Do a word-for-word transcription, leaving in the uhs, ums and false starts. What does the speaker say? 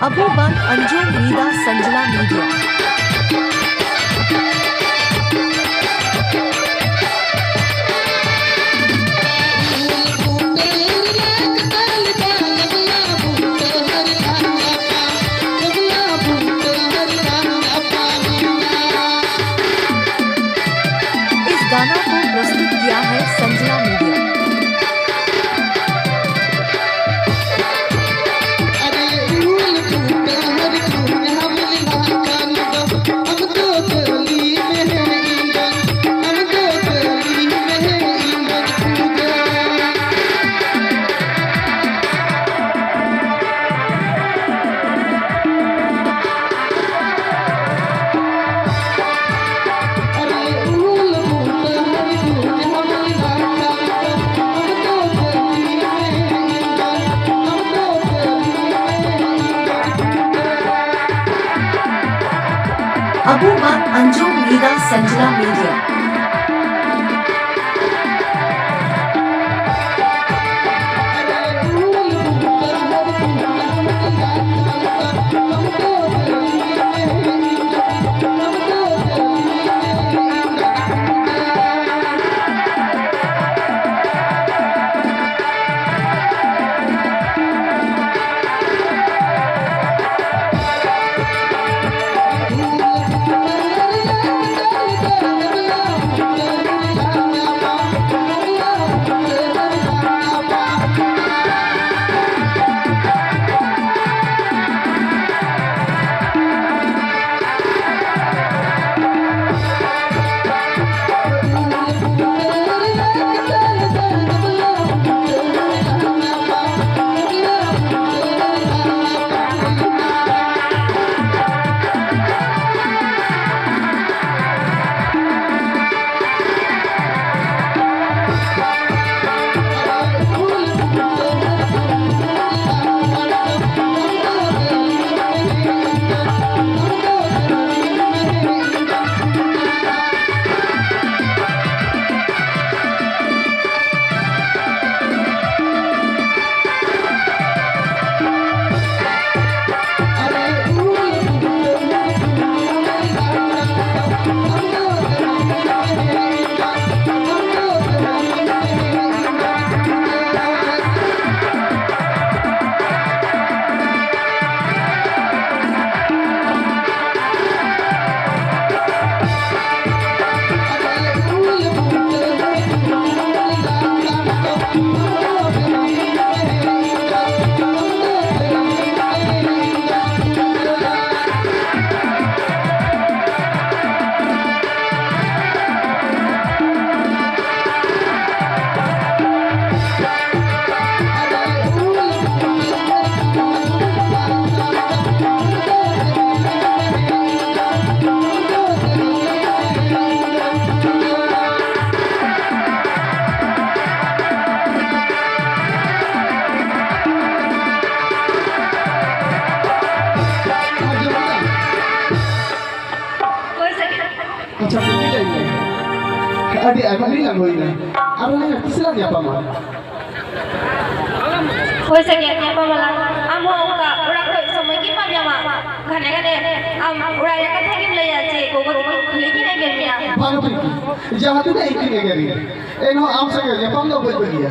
ᱟᱵᱚ ᱵᱟᱝ ᱟᱸᱡᱚᱢ ᱢᱤᱫᱟ ᱥᱟᱸᱡᱽᱞᱟ ᱢᱤᱰᱤᱭᱟ᱾ इस गाना को प्रस्तुत किया है संजना मीडिया। ᱟᱵᱚ ᱵᱟᱝ ᱟᱸᱡᱚᱢ ᱢᱤᱫᱟ ᱥᱟᱸᱡᱽᱞᱟ ᱢᱤᱰᱤᱭᱟ᱾ ᱟᱪᱪᱷᱟ, ᱠᱩᱠᱞᱤ ᱞᱟᱹᱭ ᱢᱮ᱾ ᱟᱹᱰᱤ ᱟᱭᱢᱟ ᱫᱤᱱ ᱞᱟᱝ ᱦᱩᱭᱱᱟ, ᱟᱨᱦᱚᱸ ᱞᱟᱝ ᱛᱤᱥ ᱞᱟᱝ ᱧᱟᱯᱟᱢᱟ? ᱦᱳᱭ ᱥᱟᱹᱠᱤᱭᱟᱹᱛ, ᱧᱟᱯᱟᱢ ᱟᱞᱟᱝ᱾ ᱟᱢ ᱦᱚᱸ ᱚᱱᱠᱟ ᱚᱲᱟᱜ ᱠᱷᱚᱱ ᱥᱚᱢᱚᱭ ᱜᱮ ᱵᱟᱢ ᱧᱟᱢᱟ, ᱜᱷᱟᱱᱮ ᱜᱷᱟᱱᱮ ᱟᱢ ᱚᱲᱟᱜ ᱨᱮᱭᱟᱜ ᱠᱟᱛᱷᱟ ᱜᱮᱢ ᱞᱟᱹᱭᱟ ᱡᱮ ᱜᱚᱜᱚ ᱛᱟᱹᱠᱤᱱ ᱠᱷᱟᱹᱞᱤ ᱠᱤᱱ ᱮᱜᱮᱨ ᱢᱮᱭᱟ᱾ ᱵᱟᱝ ᱯᱤᱝᱠᱤ, ᱡᱟᱦᱟᱸ ᱛᱤᱱᱟᱹᱜ ᱤᱧ ᱠᱤᱱ ᱮᱜᱮᱨᱤᱧ, ᱮᱱᱦᱚᱸ ᱟᱢ ᱥᱚᱸᱜᱮ ᱧᱟᱯᱟᱢ ᱫᱚ ᱵᱟᱹᱧ ᱵᱟᱹᱜᱤᱭᱟ᱾